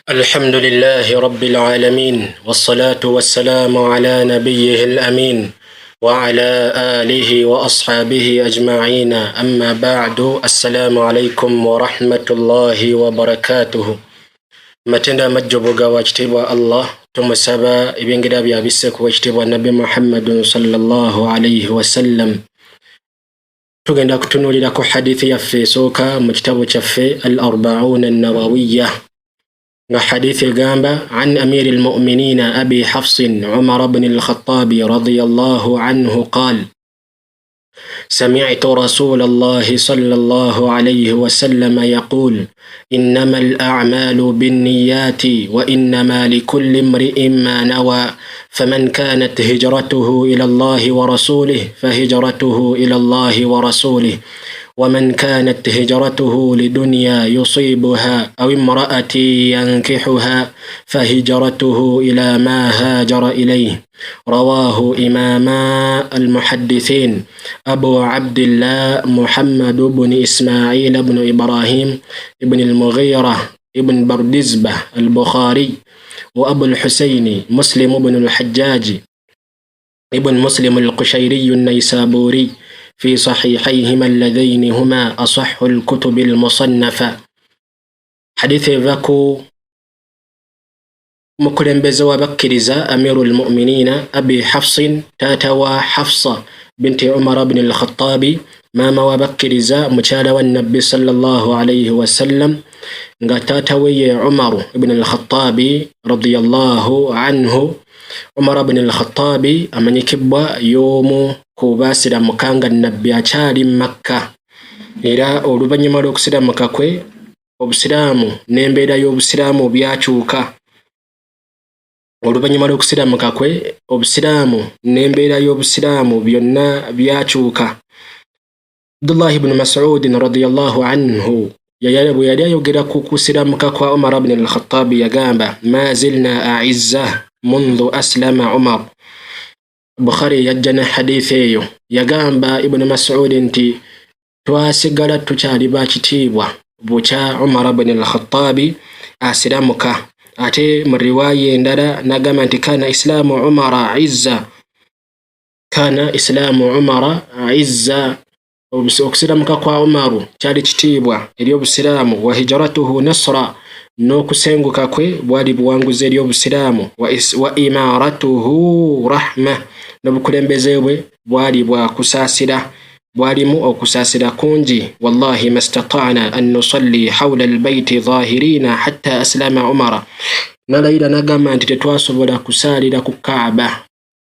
الحمد لله رب العالمين والصلاة والسلام على نبيه الأمين وعلى آله وأصحابه أجمعين أما بعد السلام عليكم ورحمة الله وبركاته. Matendo amajjobo ga wakitiibwa Allah, tumusaba ebyengera byabisse ku wekitiibwa Nabbi Muhammadun sallallahu alaihi wasallam. Tugenda kutunuulirako hadithi yaffe esooka mu kitabo kyaffe Al Arbauna Nawawiya, nga hadithi egamba: an amiri lmuminina Abi Hafsin Umar bni Lkhatabi radiallahu anhu qal: سمعت رسول الله صلى الله عليه وسلم يقول: إنما الأعمال بالنيات وإنما لكل امرئ ما نوى، فمن كانت هجرته إلى الله ورسوله فهجرته إلى الله ورسوله، ومن كانت هجرته لدنيا يصيبها أو امرأة ينكحها فهجرته إلى ما هاجر إليه. رواه إماما المحدثين أبو عبد الله محمد بن إسماعيل بن إبراهيم بن المغيرة بن بردزبة البخاري، وأبو الحسين مسلم بن الحجاج ابن مسلم القشيري النيسابوري، في صحيحيهما اللذين هما أصح الكتب المصنفة. حديث eva ku mukulembeze w'abakkiriza Amiru lmuminina Abi Hafsin, taata wa Hafsa binti Umara bni Alkhatabi, maama w'abakkiriza, mukyala wa Nabbi sallallahu alaihi wasallam, nga taata we ye Umaru ibni Alkhatabi radiallahu anhu. Umara bni Alkhatabi amanyikibwa y'omu ku baasiramuka nga Nabbi akyali Makka, era oluvannyuma lw'okusiramuka kwe obusiraamu n'embeera y'obusiraamu byakyuka. Oluvannyuma lw'okusiramuka kwe obusiraamu n'embeera y'obusiraamu byonna byakyuka. Abdullahi bnu Masudin radiallahu anhu bwe yali ayogera ku kusiramuka kwa Umar bni Alkhatabi yagamba: ma zilna aizza mundhu aslama Umar. Bukhari yajja ne hadithi eyo. Yagamba Ibunu Masudi nti twasigala tukyali bakitiibwa bukya Umar bni Alkhatabi asiramuka. Ate mu riwaaya endala nagamba nti kana islaamu Umara izza, kana islaamu Umara izza, okusiramuka kwa Umaru kyali kitiibwa eri obusiraamu, wa hijratuhu nasra, n'okusenguka kwe bwali buwanguzi eri obusiraamu, wa imaratuhu rahma, n'obukulembeze bwe bwali bwakusaasira, bwalimu okusaasira kungi. Wallahi ma statana an nusalli hawla albaiti dhahirina hatta aslama Umara. Nalayira nagamba nti tetwasobola kusaalira ku Kaaba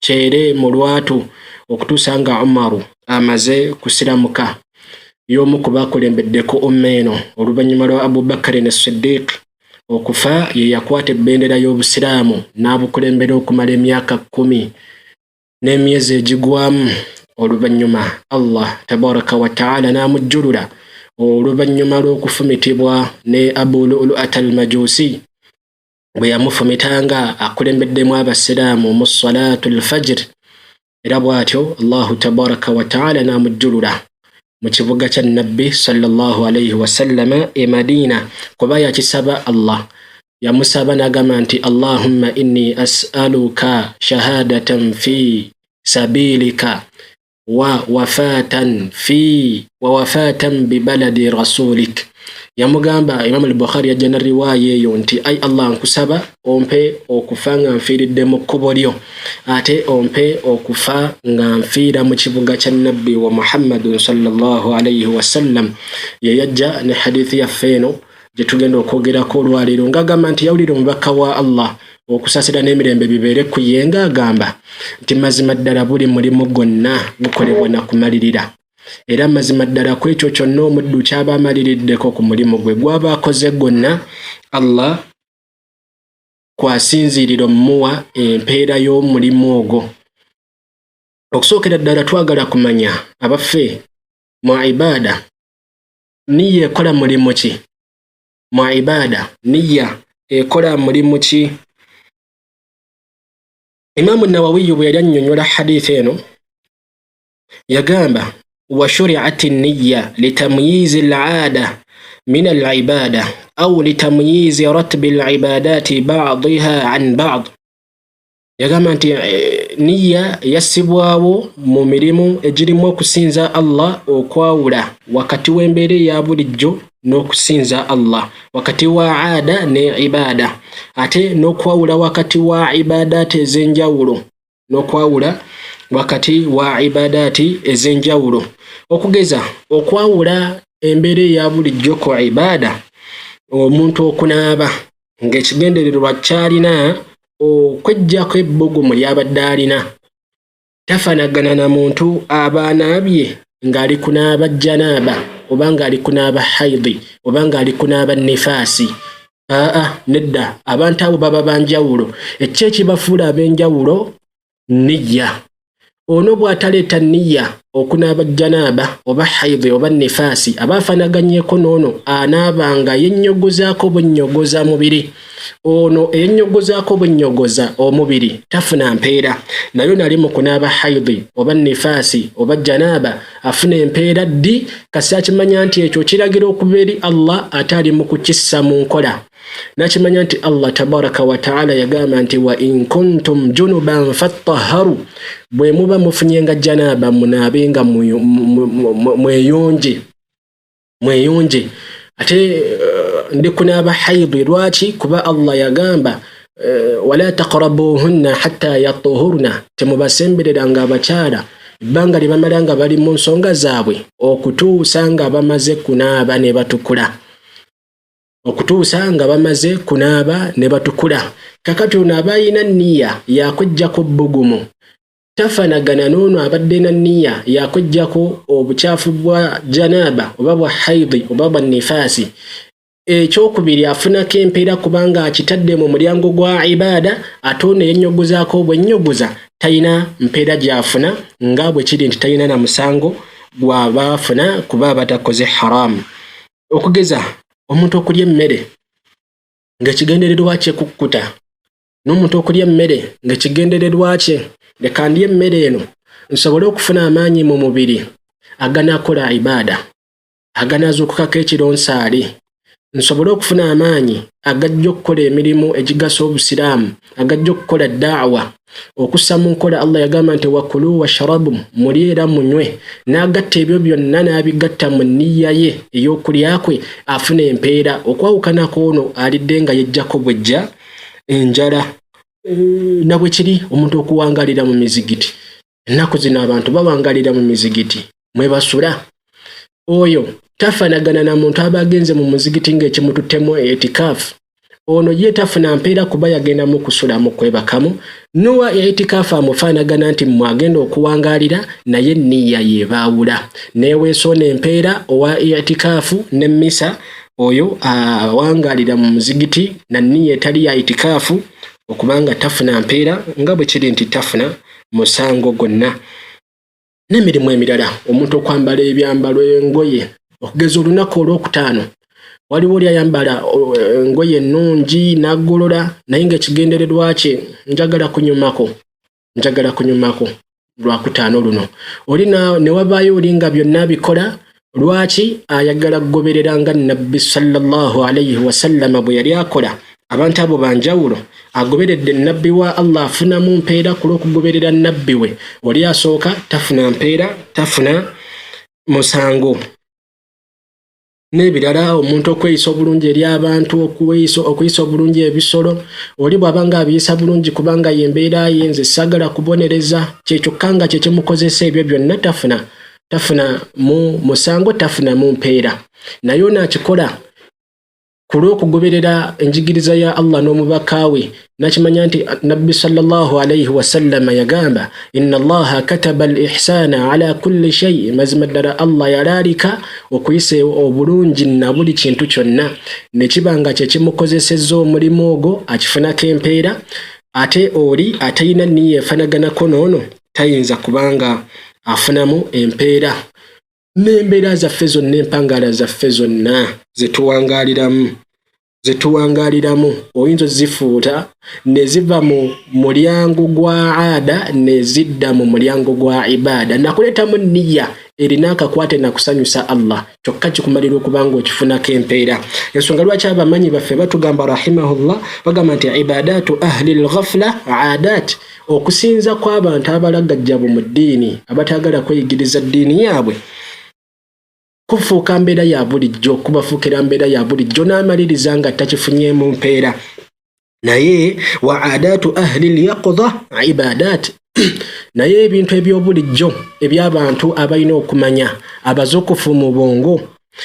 kyere mu lwatu okutuusa nga Umaru amaze kusiramuka. Y'omu ku bakulembeddeko umma eno oluvannyuma lwa Abubakari ne Siddiq okufa, ye yakwata ebbendera y'obusiraamu n'abukulembera okumala emyaka 10 n'emyezi egigwamu. Oluvannyuma Allah tabaraka wataala n'amujjulula oluvannyuma lw'okufumitibwa ne Abu Luluat al Majusi bwe yamufumitanga akulembeddemu abasiraamu mu salatu lfajiri. Era bw'atyo Allahu tabaraka wataala n'amujjulula mu kibuga kya Nabbi sallallahu alaihi wasallama e Madiina, kuba yakisaba Allah. Yamusaba n'agamba nti: allahumma inni as'aluka shahadatan fi sabilika wa wafatan fi wa wafatan bibaladi rasulik. Yamugamba, Imamu al-Bukhari yajja na riwaaya eyo nti: ai Allah, nkusaba ompe okufa nga nfiiridde mu kkubo lyo, ate ompe okufa nga nfiira mu kibuga kya Nabbi wa Muhammadun sallallahu alaihi wasallam. Ye yajja ne hadithi yaffe eno gye tugenda okwogerako olwaleero, ng'agamba nti yawulira omubaka wa Allah, okusaasira n'emirembe bibeere ku ye, ng'agamba nti mazima ddala buli mulimu gwonna gukolebwa na kumalirira, era mazima ddala ku ekyo kyonna omuddu kyaba amaliriddeko ku mulimu gwe gwaba akoze gwonna, Allah kwasinziirira omumuwa empeera y'omulimu ogwo. Okusookera ddala twagala kumanya, abaffe, mu ibaada niya ekola mulimu ki? Mu ibaada niya ekola mulimu ki? Imaamu Nawawiyu bwe yali annyonnyola hadithi eno yagamba: wa shuriat niya litamyizi alaada. Min al-ibada au litamyizi ratbi al-ibadati ba'diha an ba'd. Yagamba nti niya yassibwawo mu mirimu egirimu okusinza Allah, okwawula wakati w'embeera eya bulijjo n'okusinza Allah, wakati wa aada ne ibaada, ate n'okwawula wakati wa ibadaati ez'enjawulo, n'okwawula wakati wa ibadaati ez'enjawulo. Okugeza, okwawula embeera eya bulijjo ku ibaada, omuntu okunaaba ng'ekigendererwa kyalina okweggyako ebbugumu ly'abadde alina, tafanagana na muntu aba anaabye ng'ali kunaaba janaaba, oba ng'ali kunaaba haidi, oba ng'ali kunaaba nifaasi. Aa, nedda, abantu abo baba banjawulo. Ekyo ekibafuula ab'enjawulo niyya. Ono bw'ataleeta niyya okunaaba janaaba oba haidi oba nifaasi, aba afaanaganyeko n'ono anaaba nga yennyogozaako bwennyogoza mubiri. Ono eyennyogozaako bwennyogoza omubiri tafuna mpeera, naye nali mu kunaaba haidi oba nifaasi oba janaaba afuna empeera. Ddi? Kasi akimanya nti ekyo kiragira okuva eri Allah, ate ali mu kukissa mu nkola, nakimanya nti Allah tabaraka wataala yagamba nti wa in kuntum junuban fattaharu, bwe muba mufunye nga janaaba munaabe nga mweyonje, mweyonje. Ate ndi kunaaba haidi, lwaki? Kuba Allah yagamba wala taqrabuhunna hatta yatuhurna, temubasembereranga abakyala ebbanga lye bamala nga bali mu nsonga zaabwe okutuusa nga bamaze kunaaba ne batukula, okutuusa nga bamaze kunaaba ne batukula. Kakati ono aba ayina nniya yakwejjako bbugumu, tafanagana n'ono abadde na nniya yakwejjako obukyafu bwa janaaba oba bwa haidi oba bwa nifaasi. Ekyokubiri, afunako empeera kubanga akitadde mu mulyango gwa ibaada, ate ono yennyogozaako obwennyogoza talina mpeera gy'afuna, nga bwe kiri nti talina na musango gw'aba afuna kuba aba takoze haramu. Okugeza, omuntu okulya emmere ng'ekigendererwa kye kukkuta, n'omuntu okulya emmere ng'ekigendererwa kye leka ndye emmere eno nsobole okufuna amaanyi mu mubiri aganaakola ibaada, aganaazuukukako ekiro nsaale, nsobole okufuna amaanyi agajja okukola emirimu egigasa obusiraamu, agajja okukola daawa, okussa mu nkola. Allah yagamba nti wakulu washrabu, mulye era munywe, n'agatta ebyo byonna n'abigatta mu nniya ye ey'okulya kwe, afuna empeera okwawukanako ono alidde nga yejjako bwejja enjala. Nabwe kiri omuntu okuwangalira mu mizigiti. Ennaku zino abantu bawangalira mu mizigiti mwe basula. Oyo tafanagana na muntu aba agenze mu muzigiti ng'ekimututtemu etikaafu. Ono ye tafuna mpeera kuba yagendamu kusulamu kwebakamu. Nowa etikaafu amufaanagana nti mmwe agenda okuwangaalira, naye nniya yebaawula neeweesa ono empeera owa itikaafu ne mmisa oyo awangaalira mu muzigiti na nniya etali ya itikaafu, okubanga tafuna mpeera, nga bwe kiri nti tafuna musango gwonna. N'emirimu emirala, omuntu okwambala ebyambalo, engoye, okugeza olunaku olwokutaano waliwo oli ayambala engoye ennungi n'aggolola, naye ng'ekigendererwa kye njagala kunyumako, njagala kunyumako lwakutaano luno. Oli ne wabaayo oli nga byonna abikola lwaki? Ayagala kugoberera nga Nabbi sallallahu alaihi wasallama bwe yali akola. Abantu abo banjawulo. Agoberedde Nabbi wa Allah afunamu mpeera ku lw'okugoberera Nabbi we. Oli asooka tafuna mpeera, tafuna musango. N'ebirala, omuntu okweyisa obulungi eri abantu, okuyisa obulungi ebisolo, oli bw'aba nga abiyisa bulungi kubanga yembeera ye, nze saagala kubonereza, kyekyokka nga kyekimukozesa ebyo byonna, tafuna mu musango, tafuna mu mpeera. Naye ono akikola ku lw'okugoberera enjigiriza ya Allah n'omubaka we, nakimanya nti Nabbi sallallahu alaihi wasallama yagamba inna Allaha kataba al ihsana ala kulli shai, mazima ddala Allah yalaalika okuyisa obulungi na buli kintu kyonna, ne kiba nga kyekimukozesezza omulimu ogwo akifunako empeera. Ate oli atalina nniya efaanaganako n'ono tayinza kubanga afunamu empeera. N'embeera zaffe zonna, empangaala zaffe zonna ze tuwangaaliramu. Zetuwangaaliramu oyinza ozifuuta ne ziva mu mulyango gwa aada ne zidda mu mulyango gwa ibaada, nakuleetamu nniya erina akakwate nakusanyusa Allah, kyokka kikumalira okuba nga okifunako empeera. Ensonga lwaki abamanyi baffe batugamba rahimahullah, bagamba nti ibadatu ahli lghafla aadat, okusinza kw'abantu abalagajjabu mu ddiini, abatagala kweyigiriza ddiini yaabwe, kufuuka mbeera ya bulijjo, kubafuukira mbeera ya bulijjo, n'amaliriza nga takifunyeemu mpeera. Naye wa adatu ahli lyaqda ibadat, naye ebintu ebyobulijjo eby'abantu abalina okumanya, abazukufu mu bwongo,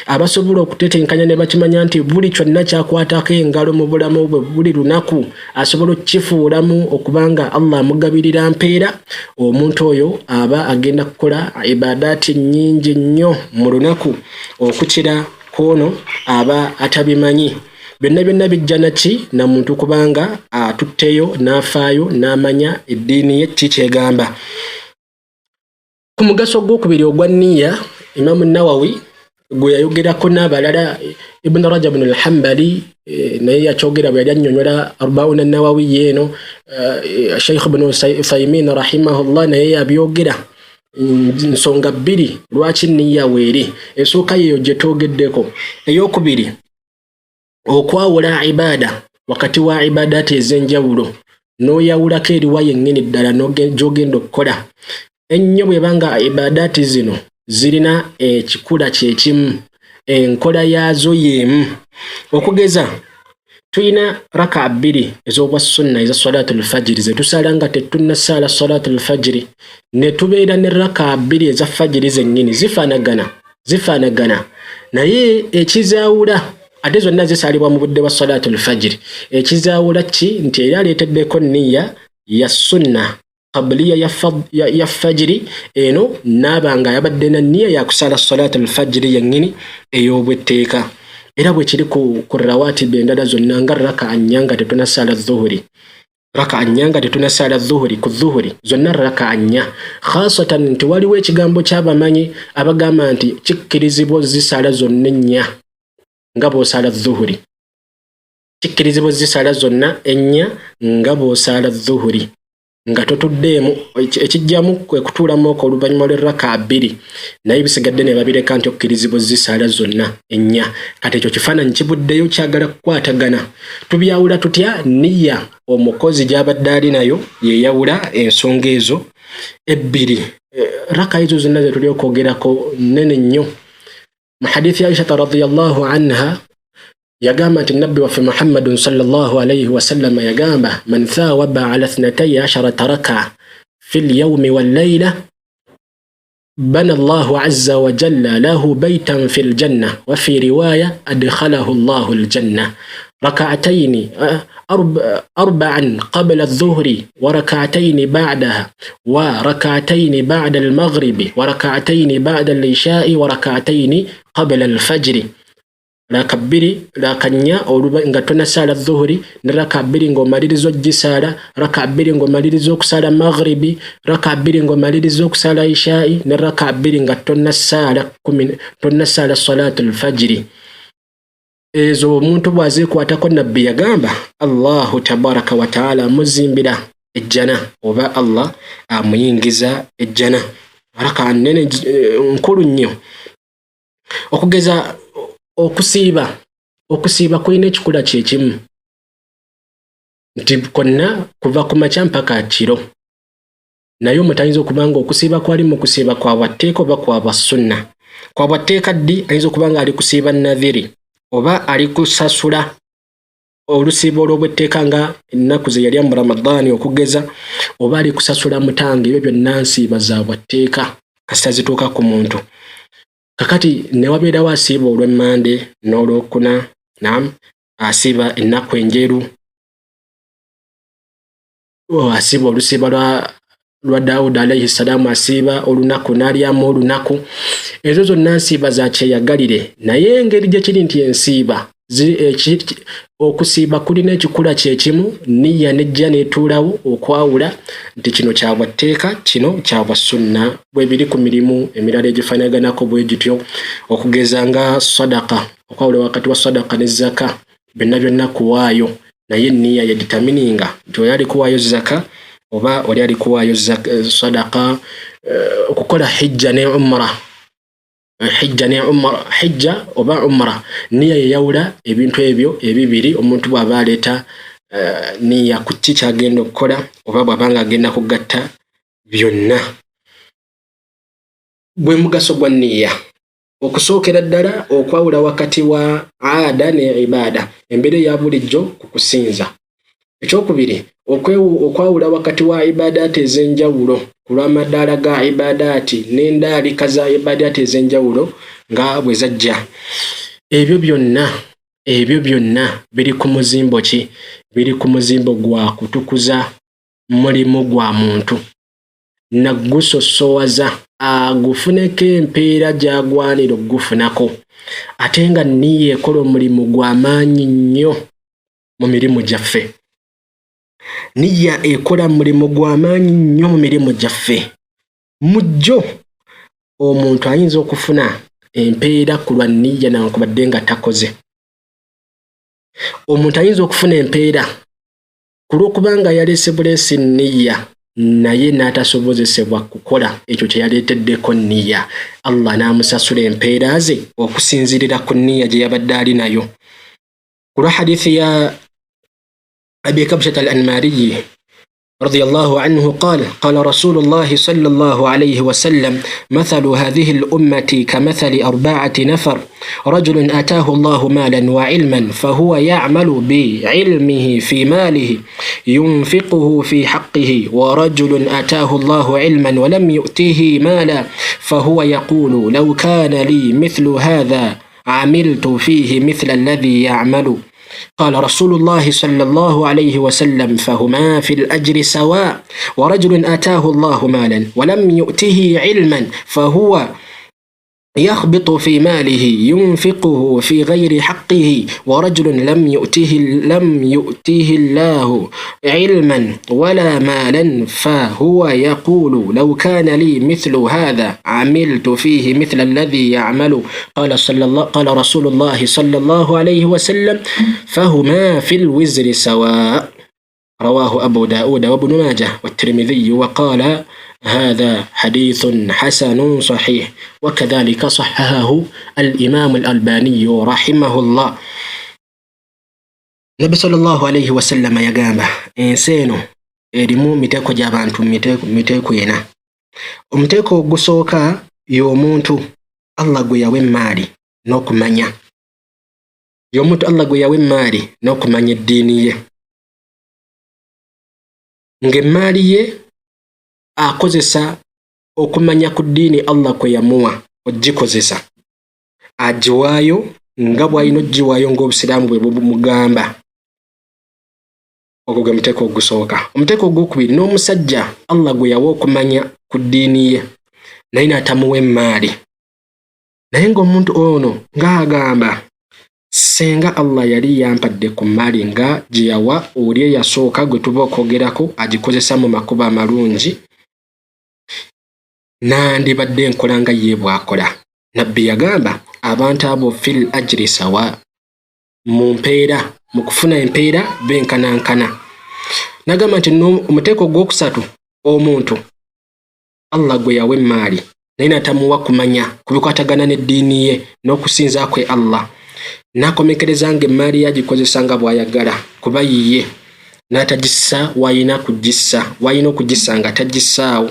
abasobola okutetenkanya ne bakimanya nti buli kyonna kyakwatako engalo mu bulamu bwe buli lunaku asobola okukifuulamu okubanga Allah amugabirira mpeera, omuntu oyo aba agenda kukola ibadaati nnyingi nnyo mu lunaku okukira kwono aba atabimanyi. Byonna byonna bijja naki na muntu kubanga atutteyo n'afaayo n'amanya eddiini ye ki kyegamba. Ku mugaso ogwokubiri ogwa nniya, Imamu Nawawi gwe yayogerako n'abalala, Ibn Rajab bnu Alhambali eh, naye yakyogera bwe yali annyonnyola Arbauna Nawawi yeeno, eh, Sheikh bnu Uthaimin rahimahullah naye yabyogera. Nsonga bbiri lwaki nniya weeri. Esooka yeeyo gye twogeddeko. Eyokubiri, okwawula ibaada wakati wa ibadaati ez'enjawulo, n'oyawulako eriwa yennyini ddala gy'ogenda okukola ennyo, bw'eba nga ibadaati zino zirina ekikula kyekimu, enkola yaazo y'emu. Okugeza, tulina raka bbiri ez'obwa sunna eza salatu lfajiri ze tusaala nga tetunnasaala salatu lfajiri, ne tubeera ne raka bbiri eza fajiri zennyini. Zifaanagana, zifaanagana, naye ekizaawula, ate zonna zisaalibwa mu budde bwa salatu lfajiri, ekizaawula ki nti era aleeteddeko nniya ya sunna qabliya ya, ya, ya fajiri eno, naaba nga yabadde na nniya yakusaala salatu lfajiri yennyini ey'obwetteeka. Era bwe kiri ku, ku rawatibu endala zonna, nga raka nnya nga tetunasaala dhuhuri, raka nnya nga tetunasaala dhuhuri, ku dhuhuri zonna raka nnya, khasatan nti waliwo ekigambo ky'abamanyi abagamba nti kikkirizibwa ozisaala zonna ennya nga bw'osaala dhuhuri, kikkirizibwa ozisaala zonna ennya nga bw'osaala dhuhuri nga totuddeemu. Ekijjamu kwe kutuulamu okwo oluvannyuma lw'erraka bbiri, naye bisigadde ne babireka nti okkirizibwa ozisaala zonna ennya. Kati ekyo kifaananyi kivuddeyo kyagala kukwatagana. Tubyawula tutya? Niya omukozi gy'abadde ali nayo yeyawula ensonga ezo ebbiri. Eh, raka ezo zonna ze tuli okwogerako nnene nnyo. Mu hadithi ya Aishata radiyallahu anha yagamba nti nabbi waffe Muhammadun sallallahu alaihi wasallama yagamba, man thawaba ala thnatai asharata raka fi lyaumi wallaila bana Allahu azza wa jalla lahu baitan fi ljanna, wa fi riwaya adkhalahu Allahu ljanna, rak'ataini eh, arba'an qabla adh-dhuhri wa rak'ataini ba'daha wa rak'ataini ba'da al-maghribi wa rak'ataini ba'da al-isha'i wa rak'ataini qabla al-fajri. Raka bbiri, raka nnya nga tonasaala dhuhuri, ne raka bbiri ng'omaliriza ogisaala, raka bbiri ng'omaliriza okusaala maghribi, raka bbiri ng'omaliriza okusaala ishai, ne raka bbiri nga tonasaala tonasaala salatu lfajiri. Ezo omuntu bw'azeekwatako, nabbi yagamba, Allahu tabaraka wataala amuzimbira ejjana oba Allah amuyingiza ejjana. Raka nnene, eh, nkulu nnyo. Okugeza okusiiba, okusiiba kulina ekikula kyekimu nti konna kuva ku makya mpaka kiro, naye omuntu ayinza okuba nga okusiiba kwali mu kusiiba kwa bwatteeka oba kwa bwa sunna. Kwa bwatteeka ddi? Ayinza okuba nga ali kusiiba nadhiri oba ali kusasula olusiiba olw'obwetteeka nga ennaku ze yalya mu Ramadaani okugeza, oba ali kusasula mutanga. Ebyo byonna nsiiba za bwatteeka kasita zituuka ku muntu. Kakati ne wabeerawo asiiba olw'emmande n'olwokuna, nam asiiba ennaku enjeru, asiiba olusiiba lwa lwa Dawudi alaihi salaamu, asiiba olunaku n'alyamu olunaku. Ezo zonna nsiiba za kyeyagalire, naye engeri gye kiri nti ensiiba okusiiba kulina ekikula kyekimu, niya nejja netuulawo okwawula nti kino kyabwa tteeka, kino kyabwa sunna. Bwe biri ku mirimu emirala egifaanaganako bwe gityo, okugeza nga sadaka, okwawula wakati wa sadaka ne zaka. Byonna byonna kuwaayo, naye niya yeditamininga nti oli ali kuwaayo zaka oba oli ali kuwaayo sadaka. Okukola hijja ne umra, hijja ne umra, hijja oba umra, niya yeyawula ebintu ebyo ebibiri. Omuntu bw'aba aleeta niya ku ki kyagenda okukola oba bw'aba nga agenda kugatta byonna. Gwe mugaso gwa niya okusookera ddala okwawula wakati wa aada ne ibaada, embeera eya bulijjo ku kusinza. Ekyokubiri, okwawula wakati wa ibaadaati ez'enjawulo ku lw'amadaala ga ibaadaati n'endaalika za ibaadaati ez'enjawulo nga bwe zajja. Ebyo byonna, ebyo byonna biri ku muzimbo ki? Biri ku muzimbo gwa kutukuza mulimu gwa muntu nagusosowaza agufuneko empeera gy'agwanira okugufunako. Ate nga niya ekola omulimu gwa maanyi nnyo mu mirimu gyaffe. Niya ekola mulimu gwa maanyi nnyo mu mirimu gyaffe. Mu gyo omuntu ayinza okufuna empeera ku lwa niya nawankubadde nga takoze. Omuntu ayinza okufuna empeera ku lw'okubanga yaleese buleesi niya naye n'atasobozesebwa kukola ekyo kye yaleeteddeko niya, Allah n'amusasula empeera ze okusinziirira ku niya gye yabadde ali nayo. Ku lwa hadithi ya Abi Kabshat al Anmariyi رضي الله عنه قال: قال رسول الله صلى الله عليه وسلم: مثل هذه الأمة كمثل 4 نفر، رجل آتاه الله مالا وعلما فهو يعمل بعلمه في ماله ينفقه في حقه، ورجل آتاه الله علما ولم يؤته مالا فهو يقول: لو كان لي مثل هذا عملت فيه مثل الذي يعمل. قال رسول الله صلى الله عليه وسلم: فهما في الأجر سواء. ورجل آتاه الله مالا ولم يؤته علما فهو يخبط في ماله ينفقه في غير حقه، ورجل لم يؤته الله علما ولا مالا فهو يقول: لو كان لي مثل هذا عملت فيه مثل الذي يعمل. قال رسول الله صلى الله عليه وسلم: فهما في الوزر سواء. رواه أبو داود وابن ماجه والترمذي وقال: هذا حديث حسن صحيح، وكذلك صححه الإمام الألباني رحمه الله. Nabbi sallallahu alaihi wasallama yagamba ensi eno erimu miteeko gy'abantu miteeko ena. Omuteeko ogusooka y'omuntu Allah gwe yawa emmaali n'okumanya, y'omuntu Allah gwe yawa emmaali n'okumanya eddiini ye, ng'emmaali ye akozesa okumanya ku ddiini Allah kwe yamuwa ogikozesa, agiwaayo nga bw'alina ogiwaayo ng'obusiraamu bwe bumugamba. Ogwo gwe muteeko ogusooka. Omuteeko ogwokubiri, n'omusajja Allah gwe yawa okumanya ku ddiini ye naye n'atamuwa emmaali, naye ng'omuntu ono ng'agamba, senga Allah yali yampadde ku mmaali nga gye yawa oli eyasooka gwe tuba okwogerako, agikozesa mu makubo amalungi, nandibadde nkola nga ye bw'akola. Nabbi yagamba abantu abo fil ajri sawa, mu mpeera, mu kufuna empeera benkanankana. Nagamba nti omuteeko ogwokusatu, omuntu Allah gwe yawa emmaali naye n'atamuwa kumanya ku bikwatagana n'eddiini ye n'okusinza kwe Allah, n'akomekereza ng'emmaali ye agikozesa nga bw'ayagala kuba yiye, n'atagissa w'alina kugissa, w'alina okugissa nga tagissaawo.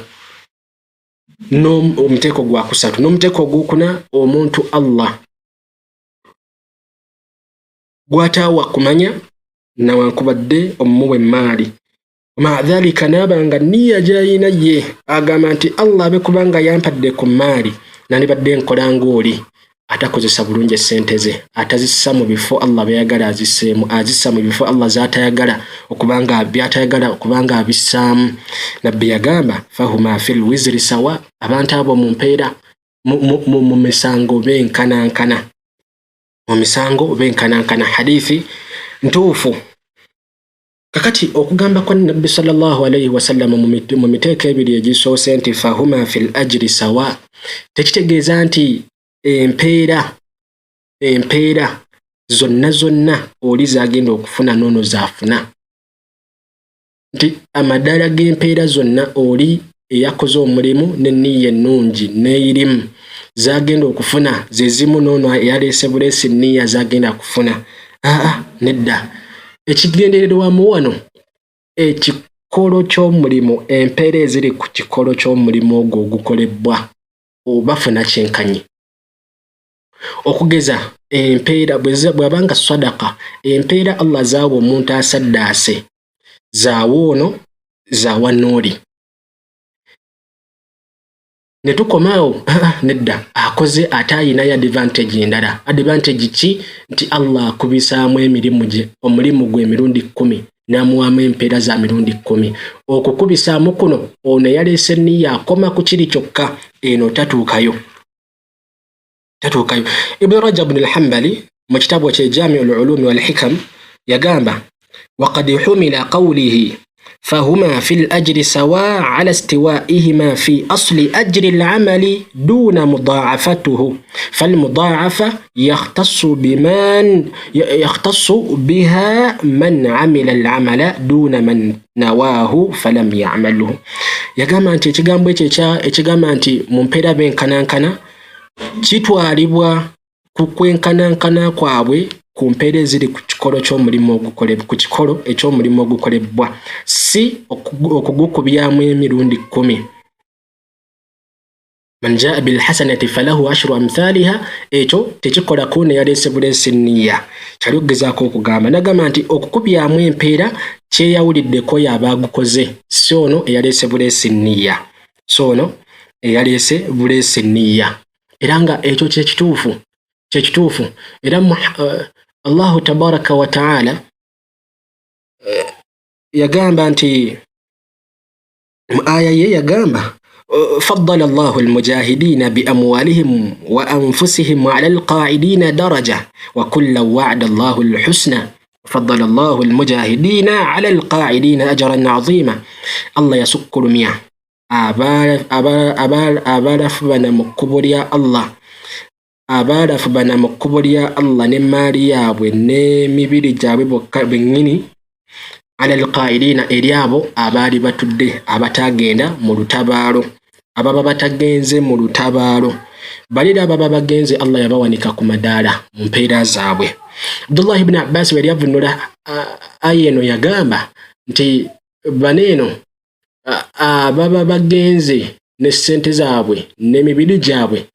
N'omuteeko gwa kusatu. N'omuteeko ogwokuna, omuntu Allah gw'ataawa kumanya nawankubadde omumuwa emmaali, madhalika naaba nga niya gy'alina ye agamba nti Allah abe kubanga yampadde ku mmaali nandibadde nkola ng'oli atakozesa bulungi essente ze, atazissa mu bifo Allah byayagala azisseemu, azissa mu bifo Allah z'atayagala okubanga by'atayagala okubanga abissaamu. Nabbi yagamba fahuma fil wizri sawa, abantu abo mu mpeera mu misango benkanankana, mu misango benkanankana. Hadithi ntuufu. Kakati okugamba kwa Nabbi sallallahu alaihi wasallam mu miteeko ebiri egisoose nti fahuma fil ajri sawa, tekitegeeza nti empeera Zonna zonna oli zagenda okufuna n'ono z'afuna, nti amadaala g'empeera zonna oli eyakoze omulimu n'enniya ennungi n'eyirimu z'agenda okufuna ze zimu n'ono eyaleese buleesi nniya z'agenda kufuna. Aa, nedda. Ekigendererwamu wano ekikolo ky'omulimu, empeera eziri ku kikolo ky'omulimu ogwo ogukolebbwa bafuna kyenkanyi. Okugeza empeera bw'aba nga sadaka, empeera Allah zaawa omuntu asaddaase zaawa ono, zaawa n'oli. Ne tukoma awo? Nedda, akoze ate ayinayo advantage endala. Advantage ki? Nti Allah akubisaamu emirimu gye, omulimu gwe emirundi 10, n'amuwaamu empeera za mirundi 10. Okukubisaamu kuno, ono eyaleese nniya akoma ku kiri kyokka, eno tatuukayo, tatuukayo. Ibnu Rajab bnu Alhambali mu kitabo kye Jamiu Lulumi Walhikam yagamba, wakad humila qawlihi fahuma fi lajri sawa ala istiwaihima fi asli ajri lamali duna mudaafatuhu, falmudaafa yakhtassu biha man amila alamala duna man nawaahu falam yamalhu. Yagamba nti ekigambo ekyo ekigamba nti mu mpeera benkanankana kitwalibwa ku kwenkanankana kwabwe ku mpeera eziri ku kikolo ky'omulimu ogukolebwa, ku kikolo eky'omulimu ogukolebwa, si okugukubyamu emirundi 10. Man jaa bilhasanati falahu ashru amthaliha, ekyo tekikola ku neyaleese buleesi nniya. Kyali okugezaako okugamba, nagamba nti okukubyamu empeera kyeyawuliddeko yaba agukoze, si ono eyaleese buleesi nniya, si ono eyaleese buleesi nniya. Era nga ekyo kyekituufu, kyekituufu. Era Allahu tabaraka wa taala yagamba nti mu aya ye yagamba, faddala Allahu almujahidina bi amwalihim wa anfusihim ala alqaidina daraja wa kulla wa'ada Allahu alhusna, faddala Allahu almujahidina ala alqaidina ajran azima. Allah yasukkulumya abalafubana mu kkubo lya Allah, abaalafubana mu kkubo lya Allah n'emmaali yaabwe n'emibiri gyabwe bokka bennyini, ala alqaidina, eri abo abaali batudde, abatagenda mu lutabaalo, ababa batagenze mu lutabaalo. Balira ababa bagenze, Allah yabawanika ku madaala mu mpeera zaabwe. Abdullahi ibni Abbas bwe yali avunula aya eno yagamba nti bano eno ababa bagenze ne ssente zaabwe n'emibiri gyabwe,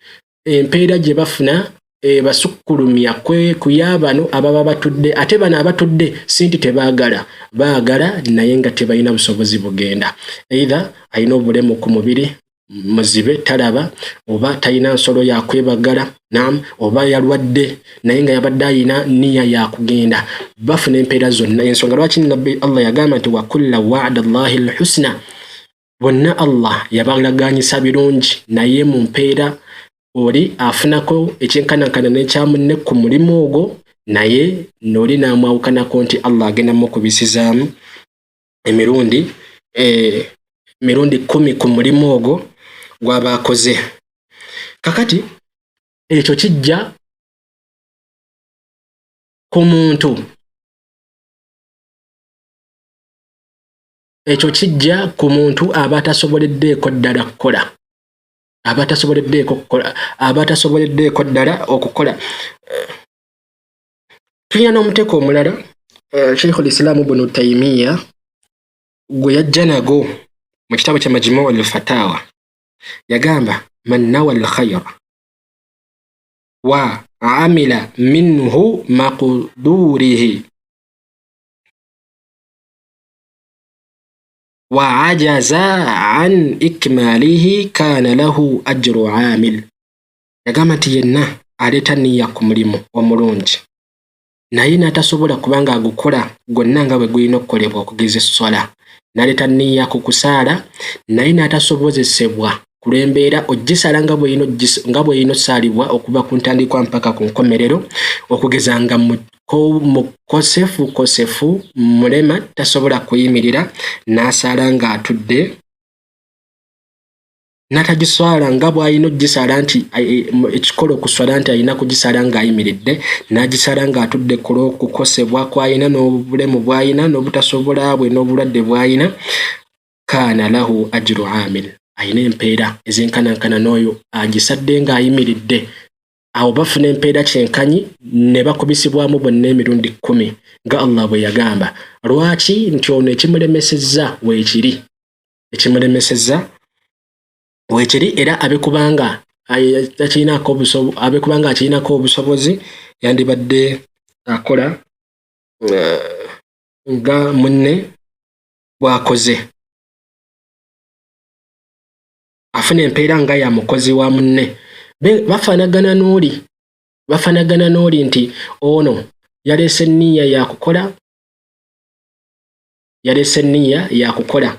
empeera gye bafuna ebasukkulumya ku ya bano ababa batudde. Ate bano abatudde si nti tebaagala, baagala, naye nga tebalina busobozi bugenda, either alina obulemu ku mubiri, muzibe, talaba, oba talina nsolo yakwebagala, nam oba yalwadde, naye nga yabadde ayina niya yakugenda. Bafuna empeera zonna. Ensonga lwaki Nabbi Allah yagamba nti wakulla wa'ada Allahi lhusna, bonna Allah yabalaganyisa birungi, naye mu mpeera oli afunako ekyenkanankana n'ekyamunne ku mulimu ogwo, naye noli n'amwawukanako nti Allah agenda mukubisizaamu emirundi 10 ku mulimu ogwo gw'aba akoze. Kakati ekyo kijja ku muntu, ekyo kijja ku muntu aba tasoboleddeeko ddala kukola, aba tasoboleddeeko kukola, aba tasoboleddeeko ddala okukola. Tulina n'omuteeko omulala Sheikh Lislaamu Bunu Taimiya gwe yajja nago mu kitabo kya Majmuu Lfatawa. Yagamba, man nawa lkhaira wa amila minhu maqdurihi wa ajaza an ikmalihi kana lahu ajru amil. Yagamba nti yenna aleeta niya ku mulimu omulungi, naye n'atasobola kubanga agukola gwonna nga bwe gulina okukolebwa, okugeza esswala, n'aleeta niya ku kusaala, naye n'atasobozesebwa ku lw'embeera ogisala nga bw'erina osaalibwa okuva ku ntandikwa mpaka ku nkomerero, okugeza nga mukosefu kosefu, mulema, tasobola kuyimirira, n'asaala ng'atudde. n'atagiswala nga bw'alina okugisaala nti ekikola okuswala nti alina kugisaala ng'ayimiridde n'agisaala ng'atudde ku lw'okukosebwa kw'alina n'obulemu bw'alina n'obutasobola bwe n'obulwadde bw'alina kaana lahu ajiru amil alina empeera ezenkanankana n'oyo agisadde ng'ayimiridde awo bafuna empeera kyenkanyi ne bakubisibwamu bonna emirundi kkumi nga Allah bwe yagamba lwaki nti ono ekimulemesezza weekiri ekimulemesezza weekiri era abe kubanga abe kubanga akirinako obusobozi yandibadde akola eh, nga munne bw'akoze afuna empeera nga ya mukozi wa munne bafaanagana n'oli bafaanagana n'oli nti ono yaleese nniya yakukola yaleese nniya yakukola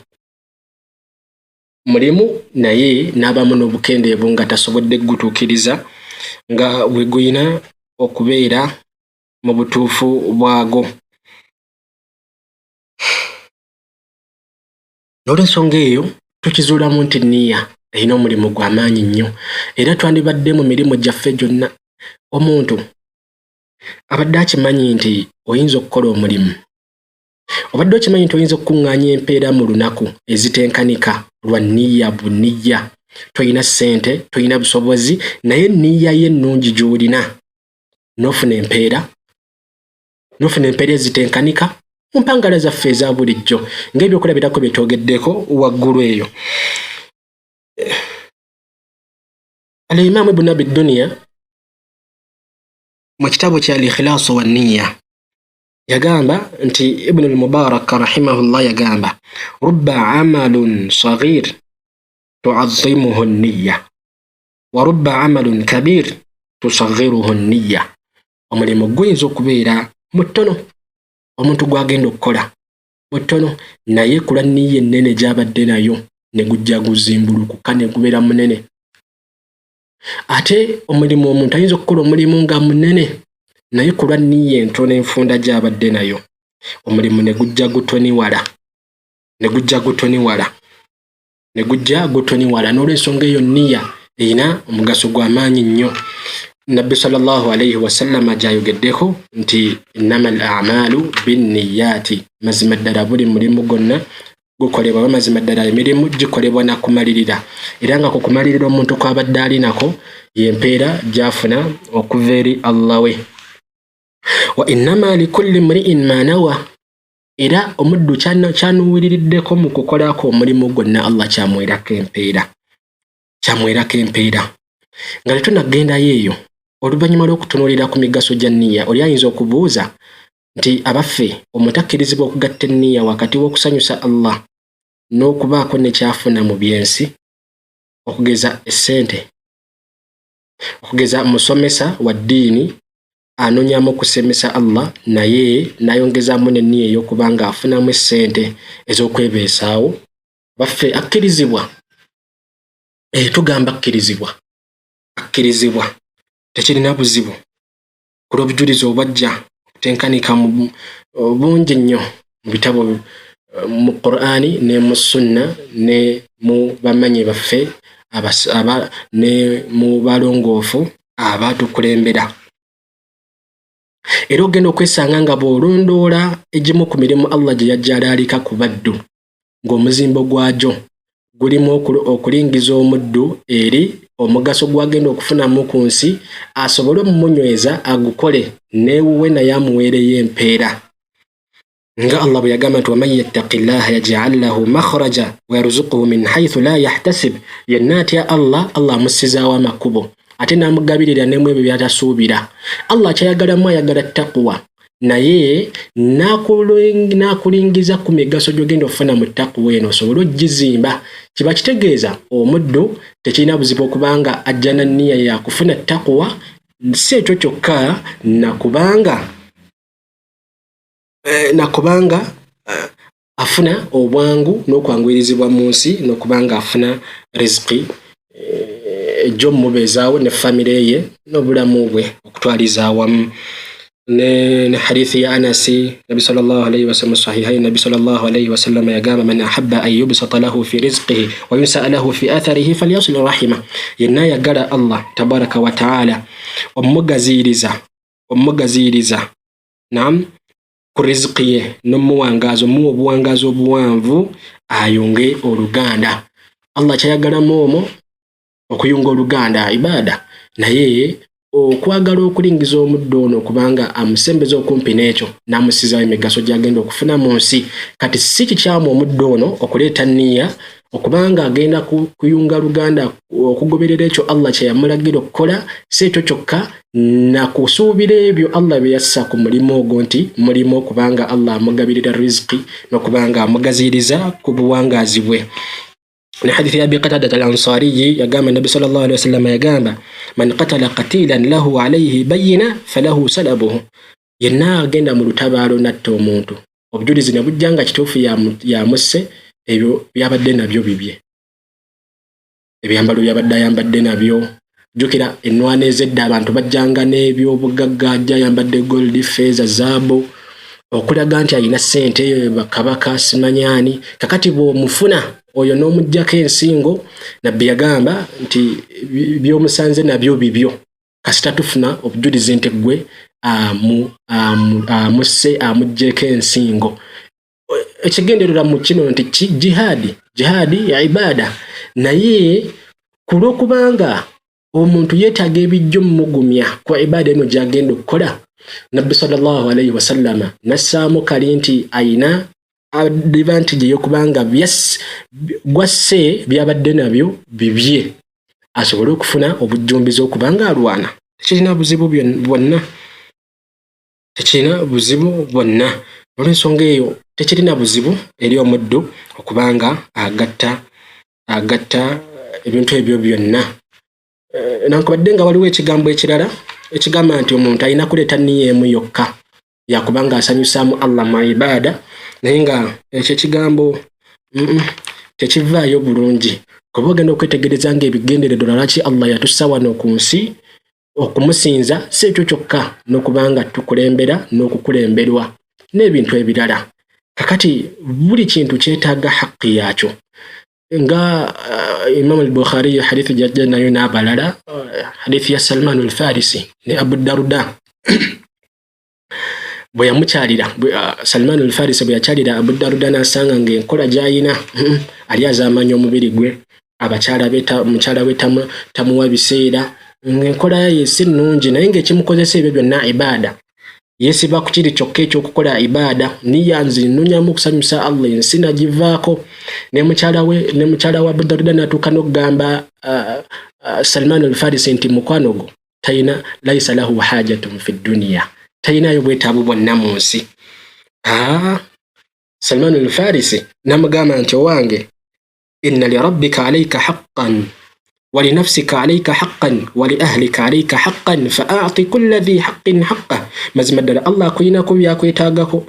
mulimu naye n'abamu n'obukendeevu nga tasobodde kugutuukiriza nga bwe gulina okubeera mu butuufu bwago. N'olwensonga eyo tukizuulamu nti nniya erina omulimu gwa maanyi nnyo era twandibadde mu mirimu gyaffe gyonna omuntu abadde akimanyi nti oyinza okukola omulimu obadde okimanyi nti oyinza okukuŋŋaanya empeera mu lunaku ezitenkanika lwa nniya buniya tolina ssente tolina busobozi naye nniya ye ennungi gy'olina n'ofuna empeera nofuna empeera ezitenkanika mu mpangala zaffe eza bulijjo ng'ebyokulabirako bye twogeddeko waggulu eyo Al-Imaamu Ibn Abi Dunya mu kitabo kya Al-Ikhlaasu wa Nniya yagamba nti Ibn al-Mubarak rahimahullah yagamba rubba amalun saghir tuazimuhu nniya wa rubba amalun kabir tusaghiruhu nniya omulimu guyinza okubeera mutono omuntu gwagenda okukola mutono naye kulwa nniya ennene gyabadde nayo ne gujja guzimbulukuka ne gubeera munene ate omulimu omuntu ayinza okukola omulimu nga munene naye kulwa nniya entono enfunda gyabadde nayo omulimu ne gujja gutoniwala ne gujja gutoniwala ne gujja gutoniwala n'olwensonga eyo nniya erina omugaso gwa maanyi nnyo nabbi sallallahu alaihi wasallama gyayogeddeko nti innama al amalu binniyaati mazima ddala buli mulimu gwonna gukolebwa oba mazima ddala emirimu gikolebwa na kumalirira era nga ku kumalirira omuntu kwabadde ali nako yempeera gyafuna okuva eri Allah we wa innama likulli mri'in ma nawa era omuddu kyanuwiririddeko mu kukolako omulimu gwonna Allah kyamuwerako empeera kyamuwerako empeera nga tetunagendayo eyo oluvannyuma lw'okutunuulira ku migaso gya nniya oli ayinza okubuuza nti abaffe omuntu akkirizibwa okugatta enniya wakati w'okusanyusa Allah n'okubaako ne kyafuna mu byensi okugeza essente okugeza musomesa wa ddiini anonyamu okusemesa Allah naye n'ayongezaamu n'enniya ey'okuba ng'afunamu essente ez'okwebeesaawo baffe akkirizibwa eh, tugamba akkirizibwa akkirizibwa tekirina buzibu ku lw'obujulizi obwajja okutenkanika mu bungi nnyo mu bitabo eh, mu Qur'ani ne mu sunna ne mu bamanyi baffe aba ne mu balongoofu abatukulembera era ogenda okwesanga nga bw'olondoola egimu ku mirimu Allah gye yajja alaalika ku baddu ng'omuzimbo gwagyo gulimu okulingiza omuddu eri omugaso gw'agenda okufunamu ku nsi asobole omumunyweza agukole n'ewuwe naye amuweereyo empeera nga Allah bwe yagamba nti waman yattaqi llaha yaj'al lahu makhraja wayaruzuquhu min haythu la yahtasib yenna atya Allah Allah amussizaawo amakubo ate n'amugabirira ne mu ebyo by'atasuubira Allah akyayagalamu ayagala takuwa naye n'akulingiza ku migaso gy'ogenda okufuna mu takuwa eno osobole okugizimba kiba kitegeeza omuddu tekirina buzibu okubanga ajja na nniya yakufuna takuwa si ekyo kyokka nakubanga eh, nakubanga eh, afuna obwangu n'okwanguyirizibwa mu nsi n'okubanga afuna riziki eh, ejja omubeezaawo ne famire ye n'obulamu bwe okutwaliza awamu. Ne hadithi ya Anasi, Nabi sallallahu alaihi wasallam, sahihain, Nabi sallallahu alaihi wasallam yagamba, man ahabba an yubsata lahu fi rizqihi wa yunsaa lahu fi atharihi falyasil rahima. Yenna ayagala Allah tabaraka wa taala omugaziiriza nam ku riziki ye n'omuwangaazi, omuwa obuwangaazi obuwanvu, ayunge oluganda. Allah kyayagalamu omwo okuyunga oluganda ibaada, naye okwagala okulingiza omuddo ono kubanga amusembeza okumpi n'ekyo n'amusizawo emigaso gy'agenda okufuna mu nsi. Kati si kikyamu omuddo ono okuleeta nniya okubanga agenda kuyunga luganda, okugoberera ekyo Allah kye yamulagira okukola. Si ekyo kyokka, nakusuubira ebyo Allah bye yassa ku mulimu ogwo nti mulimu okubanga Allah amugabirira riziki n'okubanga amugaziyiriza ku buwangaazi bwe. Ne hadithi ya Abi Qatadat al Ansariyi yagamba, Nabi sallallahu alaihi wasallam yagamba, man qatala qatilan lahu alaihi bayina falahu salabuhu. Yenna agenda mu lutabaalo natta omuntu, obujulizi ne bujja nga kituufu yamusse, ebyo byabadde nabyo bibye, ebyambalo byabadde ayambadde nabyo. Jjukira ennwana ez'edda abantu bajjanga n'ebyobugagga, ajja ayambadde gold, feeza, zaabu, okulaga nti alina ssente, bakabaka simanyaani. Kakati bw'omufuna oyo n'omuggyako ensingo, Nabbi yagamba nti by'omusanze nabyo bibyo, kasita tufuna obujulizi nti ggwe amusse, amuggyeko ensingo. Ekigendererwa mu kino nti ki jihaadi, jihaadi ya ibaada, naye ku lw'okubanga omuntu yeetaaga ebijjo mumugumya ku ibaada eno gy'agenda okukola, Nabbi sallallahu alaihi wasallama nassaamu kali nti ayina advantage ey'okubanga gwasse byabadde nabyo bibye, asobole okufuna obujjumbizi okubanga alwana. Tekirina buzibu bwonna, tekirina buzibu bwonna. Olw'ensonga eyo tekirina buzibu eri omuddu okubanga agatta ebintu ebyo byonna. Nankubadde nga waliwo ekigambo ekirala ekigamba nti omuntu alina kuleeta nniya emu yokka yakubanga asanyusaamu Allah mu ibaada, naye nga ekyo ekigambo tekivaayo bulungi, kuba ogenda okwetegereza nga ebigendererwa lwaki Allah yatussa wano ku nsi okumusinza si ekyo kyokka, n'okubanga tukulembera n'okukulemberwa n'ebintu ebirala. Kakati buli kintu kyetaaga haqqi yaakyo, nga Imamu al-Bukhari hadithi jajja nayo n'abalala, hadithi ya Salman al-Farisi ne Abu Daruda bwe yamukyalira. Salman al-Farisi bwe yakyalira Abu Daruda n'asanga ng'enkola gy'ayina ali azaamanya omubiri gwe, abakyala be, mukyala we tamuwa biseera, ng'enkola ye si nnungi, naye ng'ekimukozesa ebyo byonna ibaada. Yeesiba ku kiri kyokka ekyokukola ibaada, niya nze nnonyamu okusanyusa Allah, ensi nagivaako. Ne mukyala we, ne mukyala wa Abu Daruda n'atuuka n'okugamba Salman al-Farisi nti mukwano gwo talina, laisa lahu hajatun fi dduniya, talinayo bwetaavu bwonna mu nsi. Salman al-Farisi namugamba nti owange, inna lirabbika alaika haqqan walinafsika alaika haqqan wali ahlika alaika haqqan fa ati kulla dhi haqqin haqqah. Mazima ddala Allah akulinako byakwetaagako,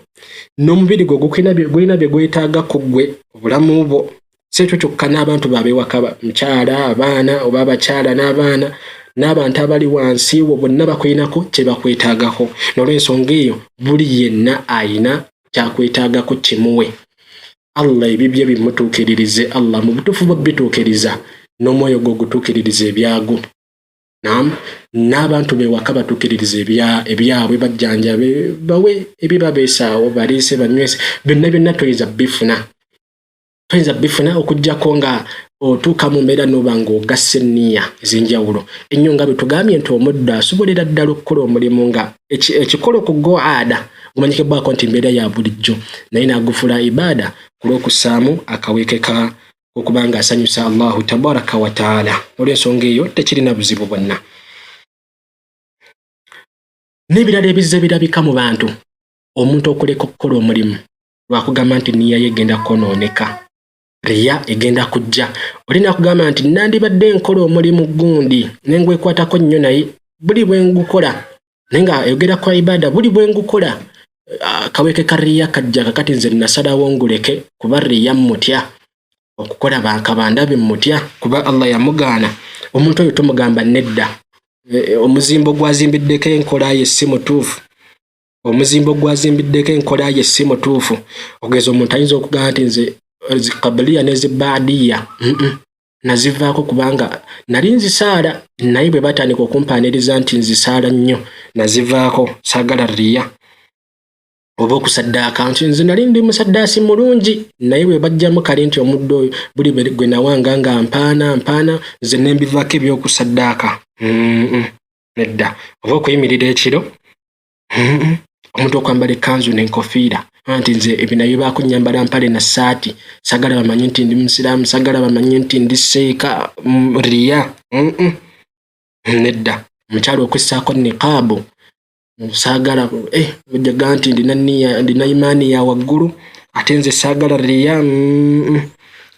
n'omubiri gwe gulina bye gwetaaga ku ggwe, obulamu bwo. Si ekyo kyokka, n'abantu baabewaka, mukyala, abaana, oba abakyala n'abaana n'abantu abali wansi wo bonna bakulinako kye bakwetaagako. N'olwensonga eyo buli yenna ayina kyakwetaagako kimuwe. Allah ebibye bimutuukiririze, Allah mu butuufu bwe bituukiriza, n'omwoyo gwe ogutuukiririza ebyago. Nam n'abantu bewaka batuukiririza ebyabwe, bajjanjabe, bawe ebibabeesaawo, baliise, banywese, byonna byonna toyinza bifuna okuggyako nga otuuka mu mbeera n'oba ng'ogasse enniya ez'enjawulo ennyo, nga bwe tugambye nti omuddo asobolera ddala okukola omulimu nga ekikolo ku go aada gumanyikibwako nti mbeera ya bulijjo, naye n'agufuula ibaada ku lw'okussaamu akaweeke ka okuba nga asanyusa Allahu tabaraka wa taala. Olw'ensonga eyo tekirina buzibu bwonna. N'ebirala ebizze birabika mu bantu, omuntu okuleka okukola omulimu lwakugamba nti niya ye egenda kwonooneka, riya egenda kujja. Olina kugamba nti nandibadde nkola omulimu gundi nengwekwatako nnyo, naye buli bwe ngukola, naye nga ayogera kwa ibaada, buli bwe ngukola kaweeke ka riya kajja. Kakati nze nasalawo nguleke kuba riya mmutya okukola, bankabandabe mmutya kuba Allah yamugaana. Omuntu oyo tumugamba nedda, omuzimbo gwazimbiddeko enkola ye si mutuufu. Omuzimbo gwazimbiddeko enkola ye si mutuufu. Okugeza omuntu ayinza okugamba nti nze zikabiliya ne zibaadiya nazivaako kubanga nali nzisaala, naye bwe batandika okumpaaniriza nti nzisaala nnyo nazivaako, saagala riya. Oba okusaddaaka nti nze nali ndi musaddaasi mulungi, naye bwe bajjamu kale nti omuddo oyo buli gwe nawanga nga mpaana mpaana, nze ne mbivaako eby'okusaddaaka. Nedda. Oba okuyimirira ekiro, omuntu okwambala ekkanzu n'enkofiira nti nze ebyo naye baako nyambala mpale na ssaati, sagala bamanye nti ndi musiraamu, sagala bamanye nti ndi seeka, riya. Nedda. Omukyala okussaako niqaabu, saagala eh, ojaga nti ndina niya, ndina imaani ya waggulu, ate nze saagala riya.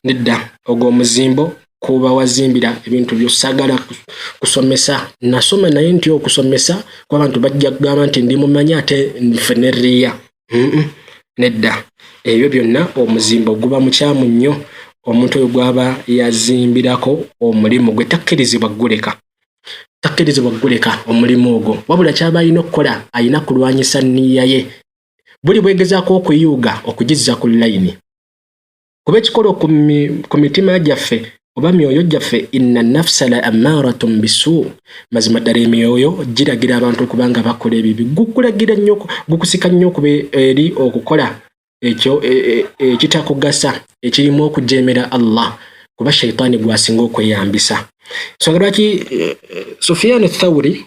Nedda. Ogwo omuzimbo kuba wazimbira ebintu byo. Saagala kusomesa, nasoma naye nti okusomesa kuba abantu bajja kugamba nti ndi mumanyi, ate nfe ne riya. Nedda. Ebyo byonna omuzimbo guba mukyamu nnyo. Omuntu oyo gwaba yazimbirako omulimu gwe takkirizibwa kuguleka, takkirizibwa kuguleka omulimu ogwo. Wabula kyaba alina okukola, alina kulwanyisa nniya ye buli bwegezaako okuyuuga okugizza ku layini, kuba ekikola ku mitima gyaffe oba myoyo gyaffe, inna nafsa la ammaratun bisu, mazima ddala emyoyo giragira abantu okuba nga bakola ebibi. Gukulagira nnyo, gukusika nnyo okuba eri okukola ekyo ekitakugasa, ekirimu okujeemera Allah, kuba shaitaani gwasinga okweyambisa. Nsonga lwaki Sufiyani Thawuri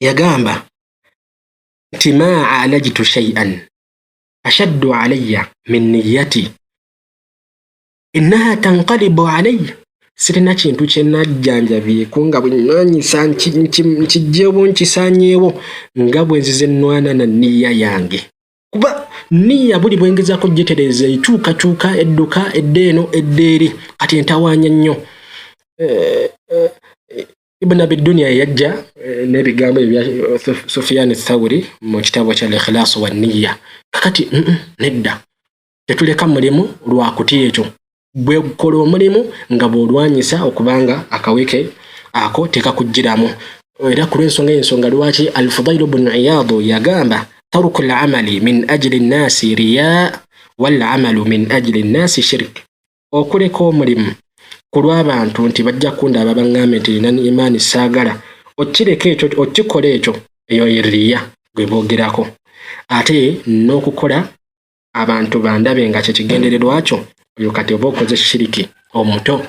yagamba nti ma alajtu shay'an ashaddu alayya min niyati innaha tanqalibu alayya, sirina kintu kye najjanjabyeko nga bwe nnwanyisa nkijjeewo nkisaanyeewo nga bwe nzize nnwana na nniya yange, kuba nniya buli bwengezaako gitereeza ekyukakyuka, edduka edda eno edda eri, kati entawaanya nnyo. Eh, eh, Ibn Abi Dunya yajja eh, n'ebigambo ebya Sufyan Thawri mu kitabo kya Al-Ikhlas wa Niyya. Kakati nedda, tetuleka mulimu lwa kutya ekyo. Bwe kola omulimu nga bw'olwanyisa okubanga akaweke ako tekakuggyiramu. Era ku lw'ensonga ensonga lwaki Al-Fudayl ibn Iyad yagamba taruku al-amali min ajli nnaasi riya wal amalu min ajli nnaasi shirk, okuleka omulimu ku lw'abantu nti bajja kundaba baŋŋambe nti nina imaani saagala, okireka ekyo okikola ekyo, eyo ye riya gwe boogerako. Ate n'okukola abantu bandabe nga kye kigendererwa kyo, oyo kati oba okoze shiriki omuto,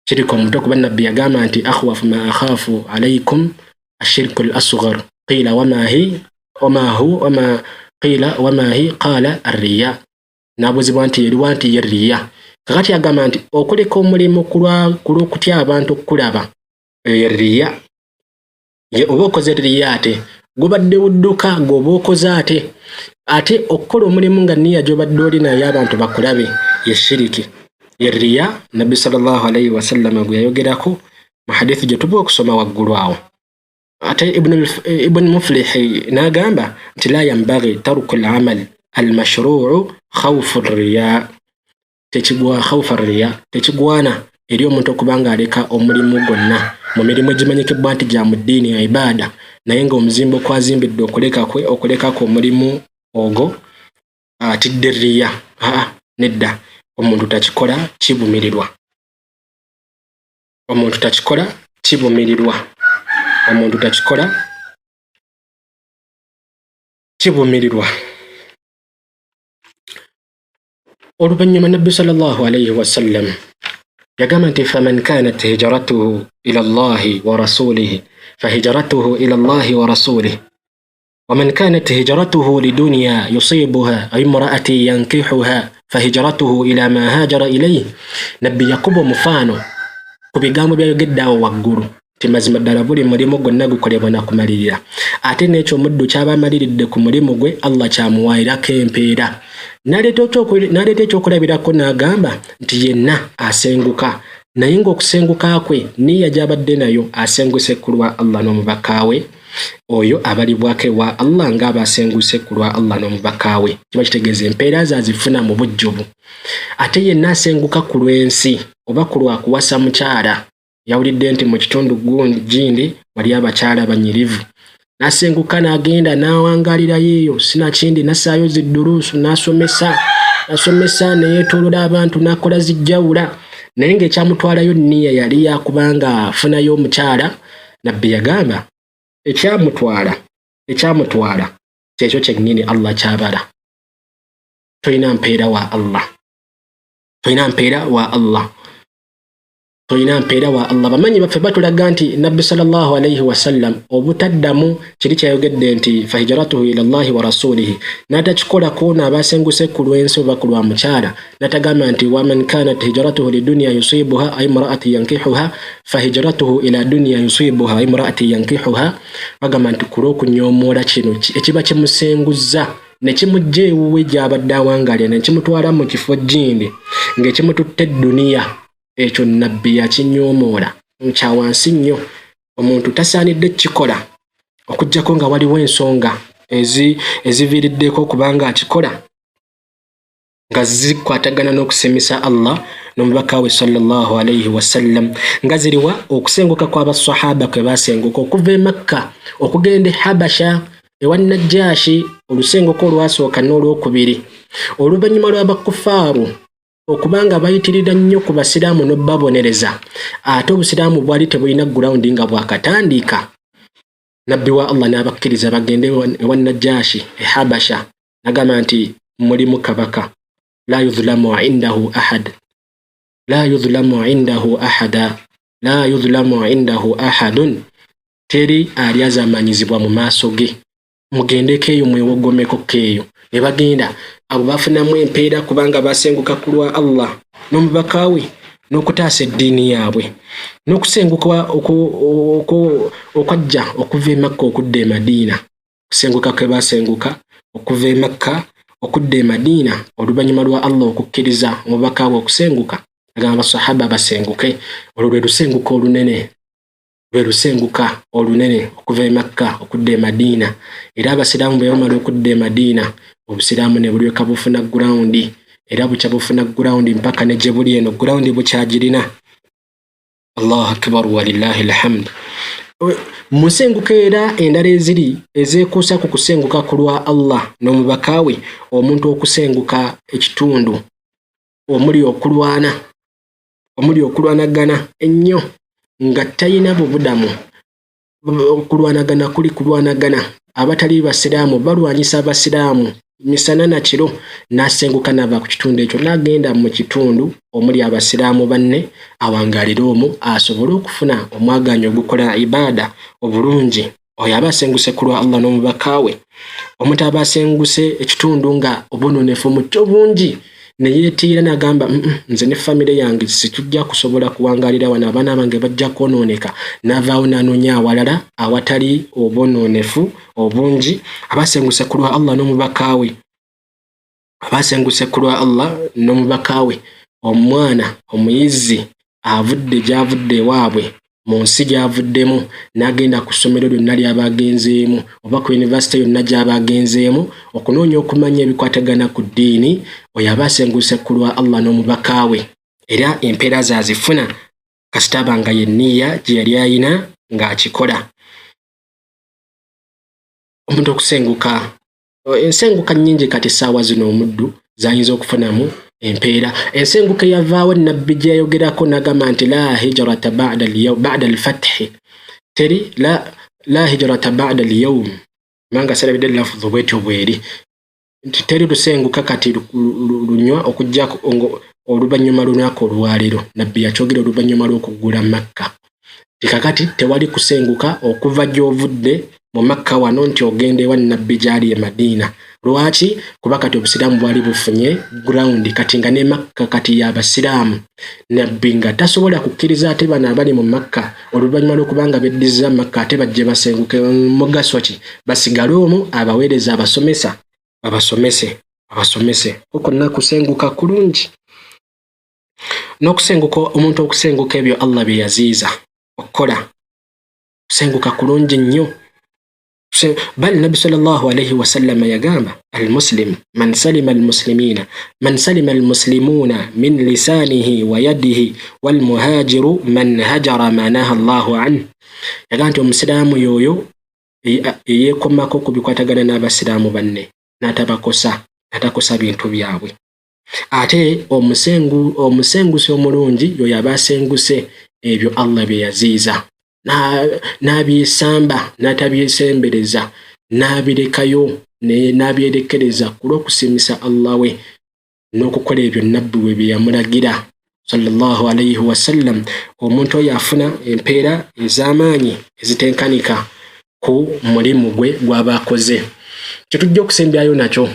shiriki omuto, kuba nabbi yagamba nti akhwafu ma akhafu alaikum ashirku al asghar, qila wama hi wama hu wama qila wama hi qala arriya, n'abuuzibwa nti eriwa nti ye riya. Kakati agamba nti okuleka omulimu ku lw'okutya abantu okukulaba, eyo ye riya. Ye oba okoze riya, ate gubadde udduka gweoba okoze. Ate okukola omulimu nga niya gy'obadde oli naye abantu bakulabe, ye shiriki, ye riya nabbi sallallahu alaihi wasallama gwe yayogerako mu hadithi gye tuba okusoma waggulu awo. Ate Ibn Muflihi n'agamba nti la yambaghi taruku al-amal al-mashruu khawfu riya, tekigwa khawfa riya, tekigwana eri omuntu okuba nga aleka omulimu gwonna mu mirimu egimanyikibwa nti gya mu ddiini ya ibaada, naye ng'omuzimbo kwazimbidde okuleka kwe okulekako omulimu ogwo atidde riya. Aa, nedda, omuntu takikola, kivumirirwa. Omuntu takikola, kivumirirwa. Omuntu takikola, kivumirirwa. Oluvannyuma nabbi sallallahu alaihi wasallam yagamba nti faman kanat hijratuhu ila llahi wa rasulihi fahijratuhu ila llahi wa rasulihi, waman kanat hijratuhu lidunya yusibuha aw imraati yankihuha fahijratuhu ila ma hajara ilayhi. Nabbi yakuba omufaano ku bigambo byayogedde awo waggulu nti mazima ddala buli mulimu gwonna gukolebwa na kumalirira, ate n'ekyo omuddu kyaba amaliridde ku mulimu gwe Allah kyamuwairako empeera. N'aleeta ekyokulabirako n'agamba nti yenna asenguka, naye ng'okusenguka kwe niya gy'abadde nayo asenguse ku lwa Allah n'omubaka we, oyo abalibwako ewa Allah ng'aba asenguse ku lwa Allah n'omubaka we, kiba kitegeeza empeera ze azifuna mu bujjuvu. Ate yenna asenguka ku lw'ensi oba ku lwa kuwasa mukyala, yawulidde nti mu kitundu gindi wali abakyala banyirivu. N'asenguka n'agenda n'awangalirayo eyo, sinakindi n'assaayo zidduruusu, n'asomesa, n'asomesa, ne yeetooloola abantu, n'akola zijjawula. Naye ng'ekyamutwalayo nniya yali yakubanga afunayo omukyala. Nabbi yagamba ekyamutwala, ekyamutwala kyekyo kyennyini Allah kyabala. Tolina mpeera wa Allah, tolina mpeera wa Allah, tolina mpeera wa Allah. Bamanyi baffe batulaga nti Nabbi sallallahu alaihi wasallam obutaddamu kiri kyayogedde nti fahijratuhu ila llahi wa rasulihi, n'atakikola kwona aba asenguse ku lw'ensi oba ku lwa mukyala, n'atagamba nti waman kanat hijratuhu lidunya yusibuha ay imraati yankihuha fahijratuhu ila dunya yusibuha ay imraati yankihuha. Bagamba nti ku lw'okunyoomoola kino ekiba kimusenguzza ne kimujja ewuwe gy'abadde awangalira ne kimutwala mu kifo gindi ng'ekimututte dduniya, ekyo Nabbi yakinyoomoola, kya wansi nnyo, omuntu tasaanidde kukikola okuggyako nga waliwo ensonga eziviiriddeko okubanga akikola nga zikwatagana n'okusiimisa Allah n'omubaka we sallallahu alaihi wasallam. Nga ziriwa? Okusenguka kw'abasahaba kwe basenguka okuva e Makka okugenda e Habasha ewa Najjaashi, olusenguka olwasooka n'olwokubiri, oluvannyuma lw'abakufaaru okuba nga bayitirira nnyo ku Basiraamu n'obabonereza, ate Obusiraamu bwali tebulina gurawundi nga bwakatandika. Nabbi wa Allah n'abakkiriza bagende ewa Najjaashi e Habasha, nagamba nti mulimu kabaka la yudhlamu indahu ahad, la yudhlamu indahu ahada, la yudhlamu indahu ahadun, teri alyazamanyizibwa mu maaso ge, mugendeko eyo mwewogomeko eyo. Ne bagenda. Abo bafunamu empeera kubanga basenguka ku lwa Allah n'omubaka we n'okutaasa eddiini yaabwe. N'okusenguka okwajja okuva e Makka okudda e Madiina, kusenguka kwe basenguka okuva e Makka okudda e Madiina oluvannyuma lwa Allah okukkiriza omubaka we okusenguka, agamba basahaba basenguke, olwo lwe lusenguka olunene, lwe lusenguka olunene okuva e Makka okudda e Madiina. Era Abasiraamu bwe bamala okudda e Madiina, Obusiraamu ne bulyoka bufuna gurawundi, era bukya bufuna gurawundi mpaka ne gye buli eno gurawundi bukyagirina. Allahu akbar, walillahi alhamd. Mu nsenguka era endala eziri ezeekuusa ku kusenguka ku lwa Allah n'omubaka we, omuntu okusenguka ekitundu omuli okulwana, omuli okulwanagana ennyo nga talina bubudamu, okulwanagana kuli kulwanagana, abatali Basiraamu balwanyisa Abasiraamu misana na kiro, n'asenguka n'ava ku kitundu ekyo n'agenda mu kitundu omuli Abasiraamu banne awangaalire omwo asobole okufuna omwagaanya ogukola ibaada obulungi. Oyo aba asenguse ku lwa Allah n'omubaka we. Omuntu aba asenguse ekitundu nga obwononefu mu kyo bungi, ne yeetiira n'agamba, nze ne famire yange situjja kusobola kuwangaalira wano, abaana bange bajja kwonooneka," n'avaawo n'anoonya awalala awatali obwonoonefu obungi, aba asenguse ku lwa Allah n'omubaka we, aba asenguse ku lwa Allah n'omubaka we. Omwana omuyizi avudde gy'avudde ewaabwe mu nsi gy'avuddemu n'agenda ku ssomero lyonna ly'aba agenzeemu oba ku yunivasite yonna gy'aba agenzeemu okunoonya okumanya ebikwatagana ku ddiini, oyo aba asenguse ku lwa Allah n'omubaka we, era empeera zaazifuna kasita aba nga yenniya gye yali ayina ng'akikola. Omuntu okusenguka, ensenguka nnyingi kati essaawa zino omuddu zayinza okufunamu empeera. Ensenguka eyavaawo Nabbi gye yayogerako n'agamba nti la hijrata ba'da alfathi, teri la hijrata ba'da alyawm, kubanga serabidde lafudhu bwetyo bweri nti teri lusenguka kati lunywa okujjako oluvannyuma lunaku olwaleero. Nabbi yakyogera oluvannyuma lw'okuggula Makka tikakati tewali kusenguka okuva gy'ovudde mu Makka wano nti ogenda ewa Nabbi gy'ali e Madiina. Lwaki? Kuba kati Obusiraamu bwali bufunye ground kati nga ne Makka kati y'Abasiraamu. Nabbi nga tasobola kukkiriza ate bano abali mu Makka oluvannyuma lw'okubanga beddizza Makka ate bajje basenguke, mugaso ki? Basigale omwo abaweereza abasomesa babasomese, babasomese. Okwo kusenguka kulungi. N'okusenguka, omuntu okusenguka ebyo Allah bye yaziiza okukola, kusenguka kulungi nnyo. Bal Nabbi sallallahu alaihi wasallama yagamba, almuslim man salima almuslimina man salima almuslimuna min lisanihi wa yadihi walmuhajiru man hajara ma naha Allahu anhu. Yagamba nti omusiraamu yoyo Eyeekomako ku bikwatagana n'abasiraamu banne n'atabakosa, n'atakosa bintu byabwe. Ate omusengusi omulungi yoyo aba asenguse ebyo Allah bye yaziiza n'abyesamba, n'atabyesembereza, n'abirekayo, n'abyerekereza ku lw'okusiimisa Allah we n'okukola ebyo nabbi we bye yamulagira sallallahu alaihi wasallam. Omuntu oyo afuna empeera ez'amaanyi ezitenkanika ku mulimu gwe gw'aba akoze. Kyetujja okusembyayo nakyo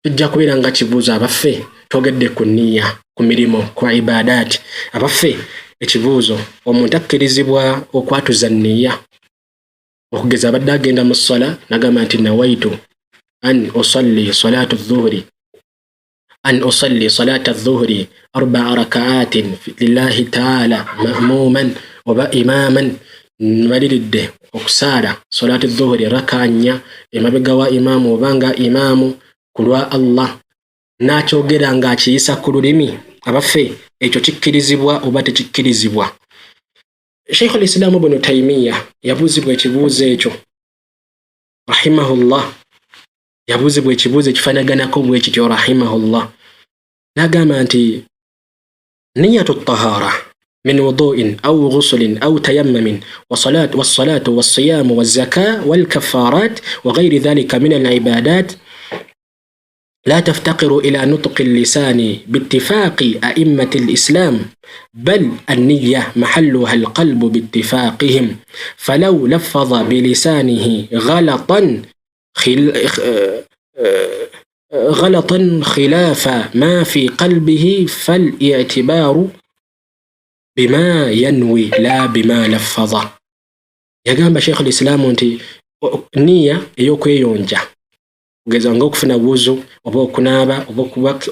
kijja kubeera nga kibuuzo. Abaffe, twogedde ku nniya, ku mirimu, ku ibadaati. Abaffe, ekibuuzo, omuntu akkirizibwa okwatuza nniya? Okugeza, abadde agenda mu ssala nagamba nti nawaitu an usalli salatu dhuhuri, an usalli salata dhuhuri arbaa rakaatin lillahi taala mamuman oba imaman, maliridde okusaala salatu dhuhuri raka nnya emabega wa imaamu oba nga imaamu ku lwa Allah, n'akyogera ng'akiyisa ku lulimi. Abaffe, ekyo kikkirizibwa oba tekikkirizibwa? Sheikh Lislaamu Bunu Taimiya yabuuzibwa ekibuuzo ekyo rahimahullah, yabuuzibwa ekibuuzo ekifaanaganako bwe kityo rahimahullah, n'agamba nti niyatu tahara min wuduin au ghusulin au tayammamin wassalatu wassiyamu wazzaka walkafarat wa ghairi dhalika min alibadat لا تفتقر إلى نطق اللسان باتفاق أئمة الإسلام، بل النية محلها القلب باتفاقهم، فلو لفظ بلسانه غلطا خلاف ما في قلبه فالاعتبار بما ينوي لا بما لفظ. Yagamba Sheikh Lislaamu nti niya ey'okweyonja, okugeza ngaokufuna wuzu oba okunaaba oba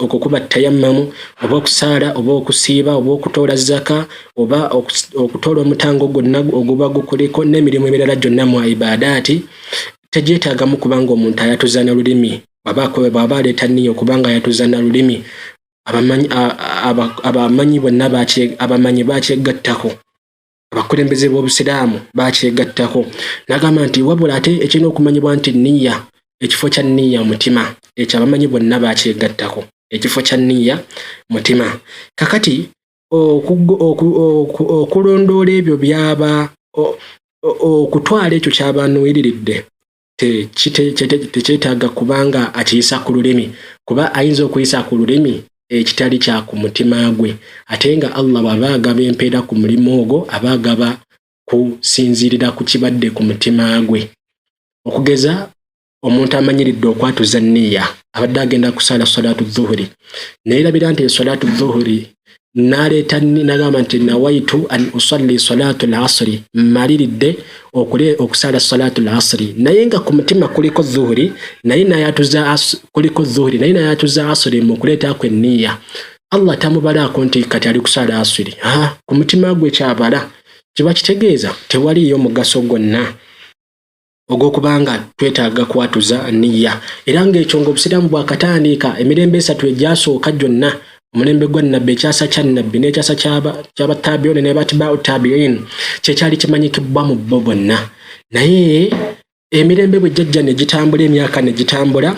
okukuba tayammamu oba okusaala oba okusiiba oba okutoola zaka oba okutoola omutango gwonna oguba gukuliko n'emirimu emirala gyonna mu ibadaati, tegyetaagamu kubanga omuntu ayatuza na lulimi. Bw'aba aleeta nniya okubanga ayatuza na lulimi, abamanyi bonna abamanyi bakyegattako, abakulembeze b'obusiraamu bakyegattako. N'agamba nti wabula ate ekirina okumanyibwa nti nniya, ekifo kya nniya mutima, ekyo abamanyi bonna bakyegattako, ekifo kya nniya mutima. Kakati okulondoola ebyo byaba okutwala ekyo kyaba anuuyiriridde tekyetaaga kubanga akiyisa ku lulimi, kuba ayinza okuyisa ku lulimi ekitali kya ku mutima gwe, ate nga Allah bw'aba agaba empeera ku mulimu ogwo aba agaba kusinziirira ku kibadde ku mutima gwe. Okugeza, omuntu amanyiridde okwatuza nniya abadde agenda kusaala salatu dhuhuri, neyerabira nti salatu dhuhuri, naleeta nagamba nti nawaitu an usalli salatu lasri, mmaliridde okusaala salatu lasri, naye nga ku mutima kuliko dhuhuri, naye nayatuza kuliko dhuhuri, naye nayatuza asri. Mu kuleetaako enniya, Allah tamubalaako nti kati ali kusaala asiri. Ku mutima gwe kyabala kiba kitegeeza tewaliiyo mugaso gwonna ogw'okubanga twetaaga kwatuza nniya. Era ng'ekyo ng'obusiraamu bwakatandika, emirembe esatu egyasooka gyonna, omulembe gwa Nabbi, ekyasa kya Nabbi n'ekyasa ky'abatabiuni ne batibau tabiin, kyekyali kimanyikibwa mu bo bonna. Naye emirembe bwe jajja ne gitambula, emyaka ne gitambula,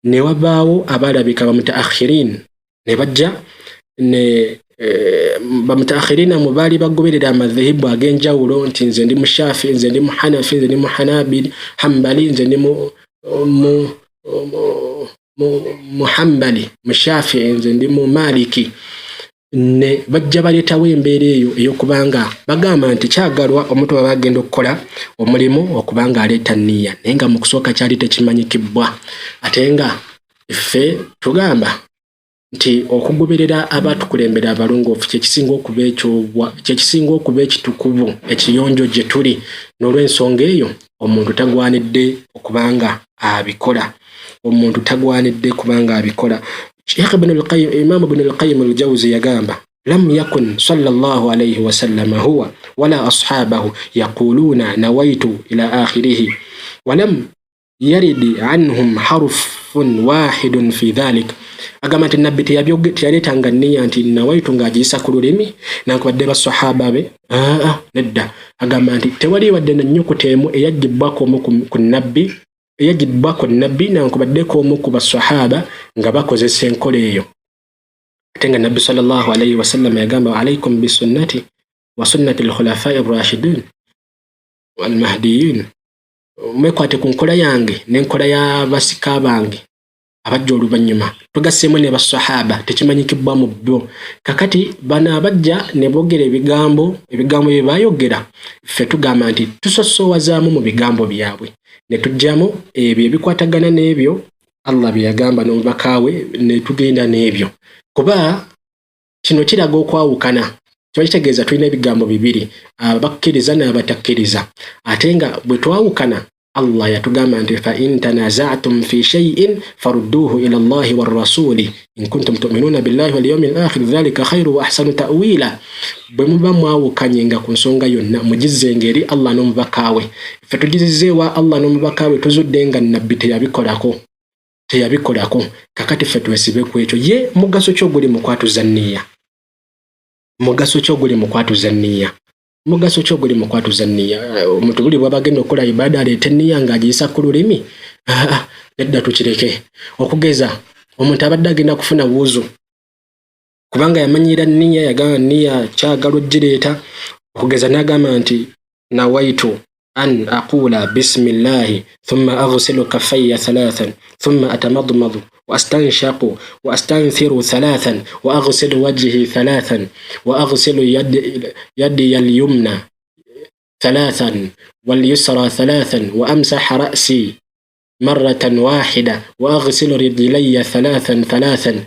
ne wabaawo abalabika bamutaakhirin ne bajja ne bamutaakhirina mu baali bagoberera amadhehebu ag'enjawulo nti nze ndi Mushafi, nze ndi Muhanafi, nze ndi Muhanabili Hambali, nze ndi Muhambali, Mushafii, nze ndi Mumaliki, ne bajja baleetawo embeera eyo ey'okubanga bagamba nti kyagalwa omuntu baba agenda okukola omulimu okubanga aleeta nniya, naye nga mu kusooka kyali tekimanyikibwa. Ate nga ffe tugamba nti okugoberera abatukulembera abalongoofu kyekisinga okuba ekyobwa, kyekisinga okuba ekitukuvu, ekiyonjo gye tuli. N'olw'ensonga eyo omuntu tagwanidde okubanga abikola, omuntu tagwanidde kubanga abikola. Sheikh Ibn al-Qayyim, Imam Ibn al-Qayyim al-Jawzi yagamba lam yakun sallallahu alayhi wasallama huwa wala ashabahu yaquluna nawaitu ila akhirihi walam Yaridi anhum harufun wahidun fi dhalik. Agamba nti nabbi teyaleetanga nniya nti nawaitu ng'agiyisa ku lulimi nankubadde basahaba be. Aa, nedda. Agamba nti tewali wadde na nnyukuta emu eyaggyibwako omu ku nabbi, eyaggyibwako nabbi nankubadde omu ku basahaba nga bakozesa enkola eyo. Ate nga nabbi sallallahu alaihi wasallam yagamba, alaikum bisunnati wa sunnati alkhulafai rashidun almahdiyun, mwekwate ku nkola yange n'enkola y'abasika bange abajja oluvannyuma, tugasseemu ne basahaba, tekimanyikibwa mu bo. Kakati bano abajja ne boogera ebigambo, ebigambo bye bayogera, ffe tugamba nti tusosoowazaamu mu bigambo byabwe ne tujjamu ebyo ebikwatagana n'ebyo Allah bye yagamba n'omubaka we, ne tugenda n'ebyo, kuba kino kiraga okwawukana. Kiba kitegeeza tulina ebigambo bibiri, abakkiriza n'abatakkiriza. Ate nga bwe twawukana, Allah yatugamba nti fa in tanazatum fi shay'in farudduhu ila Allahi warrasuli in kuntum tu'minuna billahi wal yawmil akhir dhalika khairu wa ahsanu ta'wila. Bwe muba mwawukanye nga ku nsonga yonna, mugizzenga eri Allah n'omubaka we. Ffe tugizizza ewa Allah n'omubaka we, tuzudde nga nabbi teyabikolako, teyabikolako. Kakati ffe twesibe ku ekyo. Ye mugaso ki oguli mu kwatuza nniya? Mugaso ki oguli mu kwatuza nniya? Mugaso ki oguli mu kwatuza nniya? Omuntu buli bwaba agenda okukola ibaada aleeta enniya ng'agiyisa ku lulimi? Aa, nedda, tukireke. Okugeza omuntu abadde agenda kufuna wuzu, kubanga yamanyira nniya, yagamba nniya kyagala ogireeta. Okugeza n'agamba nti nawaitu an aqula bismillahi thumma aghsilu kaffaya thalathan thumma atamadmadu wa astanshaqu wa astanthiru thalathan wa aghsilu wajhi thalathan wa aghsilu yadiya alyumna thalathan walyusra thalathan wa amsaha ra'si marratan wahida wa aghsilu rijlaya thalathan thalathan.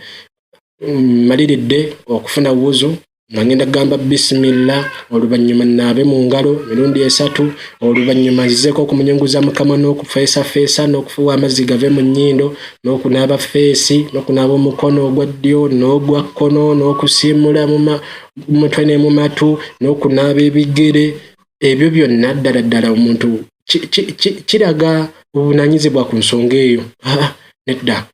Maliridde okufuna wuzu nga ngenda kugamba bisimillah, oluvannyuma naabe mu ngalo mirundi esatu, oluvannyuma nzizeeko okumunyunguza mukama n'okufeesafeesa n'okufuuwa amazzi gave mu nnyindo n'okunaaba feesi n'okunaaba omukono ogwa ddyo n'ogwa kkono n'okusiimula mu mutwe ne mu matu n'okunaaba ebigere. Ebyo byonna ddala ddala omuntu kiraga obuvunaanyizibwa ku nsonga eyo? Nedda.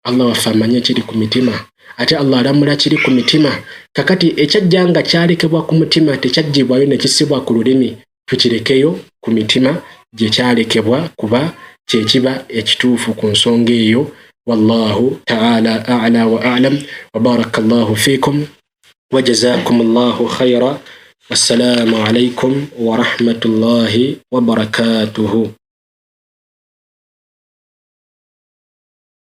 Allah waffe amanye ekiri ku mitima, ate Allah alamula kiri ku mitima. Kakati ekyajja nga kyalekebwa ku mutima, tekyaggyibwayo ne kisibwa ku lulimi, tukirekeyo ku mitima gye kyalekebwa, kuba kyekiba ekituufu ku nsonga eyo. Wallahu taala a'la wa a'lam, wa baraka llahu fikum wa jazakum llahu khaira. Wassalaamu alaikum warahmatullahi wabarakatuhu.